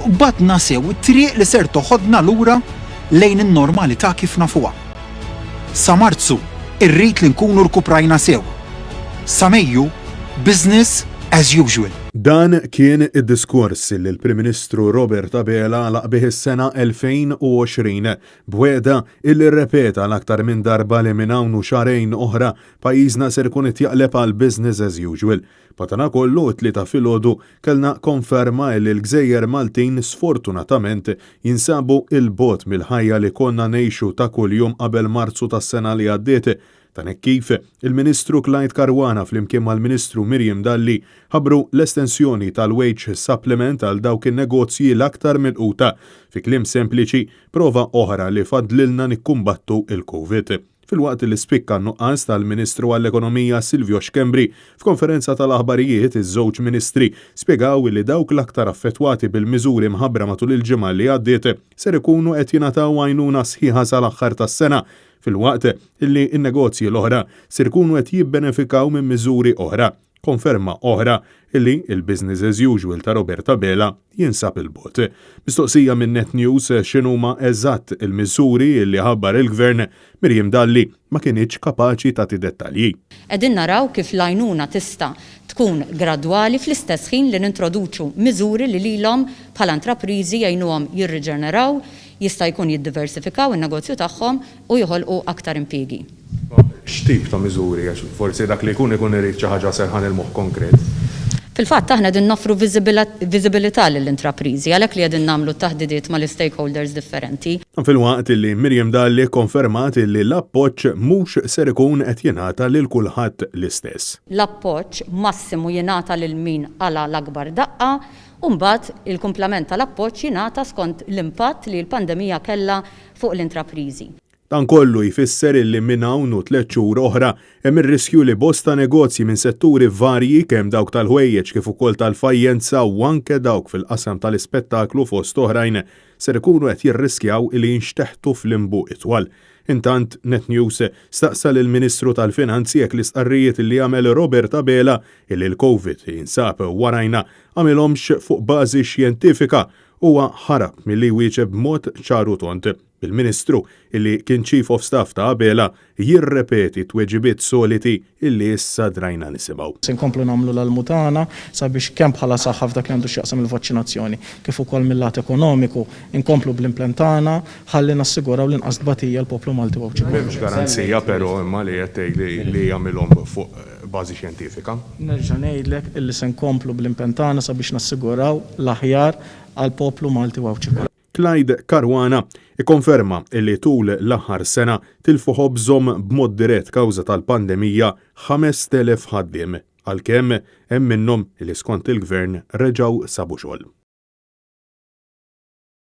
qbadna sew it-triq li ser toħodna lura lejn in-normalità kif nafuha. Sa Marzu irrid li nkunu rkuprajna sew. Sa Mejju, business as usual. Dan kien id-diskors li l-Prim Ministru Robert Abela għalaq bih is-sena 2020, b'wegħda illi rrepeta għal aktar minn darba li minn hawn u xahrejn oħra pajjiżna ser ikun qed jaqleb għal business as usual. Madanakollu, it-Tlieta filgħodu kellna konferma illi l-gżejjer Maltin sfortunatament jinsabu 'il bogħod mill-ħajja li konna ngħixu ta' kuljum qabel Marzu tas-sena li għaddiet. Dan hekk kif il-Ministru Clyde Caruana flimkien mal-Ministru Miriam Dalli ħabbru l-estensjoni tal-wage supplement għal dawk in-negozji l-aktar milquta. Fi kliem sempliċi, prova oħra li fadlilna nikkumbattu l-Covid. Filwaqt li spikka n-nuqqas tal-Ministru għall-Ekonomija Silvio Schembri, f'konferenza tal-aħbarijiet iż-żewġ Ministri spjegaw li dawk l-aktar affettwati bil-miżuri mħabbra matul il-ġimgħa li għaddiet ser ikunu qed jingħataw għajnuna sħiħa sal-aħħar tas-sena filwaqt li n-negozji l-oħra ser ikunu qed jibbenefikaw minn miżuri oħra. Konferma oħra li l-business as usual ta' Robert Abela jinsab 'il bogħod. Mistoqsija minn Net News x'inhuma eżatt il-miżuri li ħabbar il-Gvern, Miriam Dalli ma kinitx kapaċi tagħti dettalji. Qegħdin naraw kif l-għajnuna tista' tkun gradwali fl-istess ħin li nintroduċu miżuri li lilhom bħala intrapriżi jgħinuhom jirriġeneraw, jista' jkun jiddiversifikaw in-negozju tagħhom u joħolqu aktar impjiegi. X'tip ta' miżuri? Għax forsi dak li jkun ikun irid xi ħaġa serħan il-moħħ konkret. Fil-fatt aħna qegħdin noffru viżibilità lill-intrapriżi, għalhekk li qegħdin nagħmlu t-taħdidiet mal-istakeholders differenti. Dan filwaqt li Miriam Dalli kkonfermat li l-appoġġ mhux ser ikun qed jingħata lil kulħadd l-istess. L-appoġġ massimu jingħata lil min qala' l-akbar daqqa u mbagħad il-kumplament tal-appoġġ jingħata skont l-impatt li l-pandemija kellha fuq l-intrapriżi. Dan kollu jfisser illi minn hawn u tlett xhur oħra hemm ir-riskju li bosta negozji minn setturi varji kemm dawk tal-ħwejjeġ kif ukoll tal-fajjenza u anke dawk fil-qasam tal-ispettaklu fost oħrajn ser ikunu qed jirriskjaw illi jinxteħtu f'limbu itwal. Intant, Net News staqsa lill-Ministru tal-Finanzi jekk l-istqarrijiet li għamel Robert Abela illi l-Covid jinsab warajna għamilhomx fuq bażi xjentifika. Huwa ħarab milli jwieġeb b'mod ċar u tond. bil-Ministru, illi kien Chief of Staff ta' Abela, jirrepeti t-tweġibiet soliti illi issa drajna nisimgħu. Se nkomplu nagħmlu l-almu tagħna sabiex kemm bħala saħħa f'dak li għandu x'jaqsam il-vaċċinazzjoni, kif ukoll mil-lat ekonomiku, inkomplu bl-impenn tagħna ħalli nassiguraw l-inqas tbatija għall-poplu Malti u Għawdxi kollu. M'hemmx garanzija però imma li qed tgħid li jagħmilhom fuq bażi xjentifika. Nerġa' ngħidlek illi se nkomplu bl-impenn tagħna sabiex nassiguraw l-aħjar għall-poplu Malti u Għawdxi kollu. Clyde Caruana ikkonferma li tul l-aħħar sena tilfu ħobżhom b'mod dirett kawża tal-pandemija 5,000 ħaddiem, għalkemm hemm minnhom li skont il-Gvern reġgħu sabu xogħol.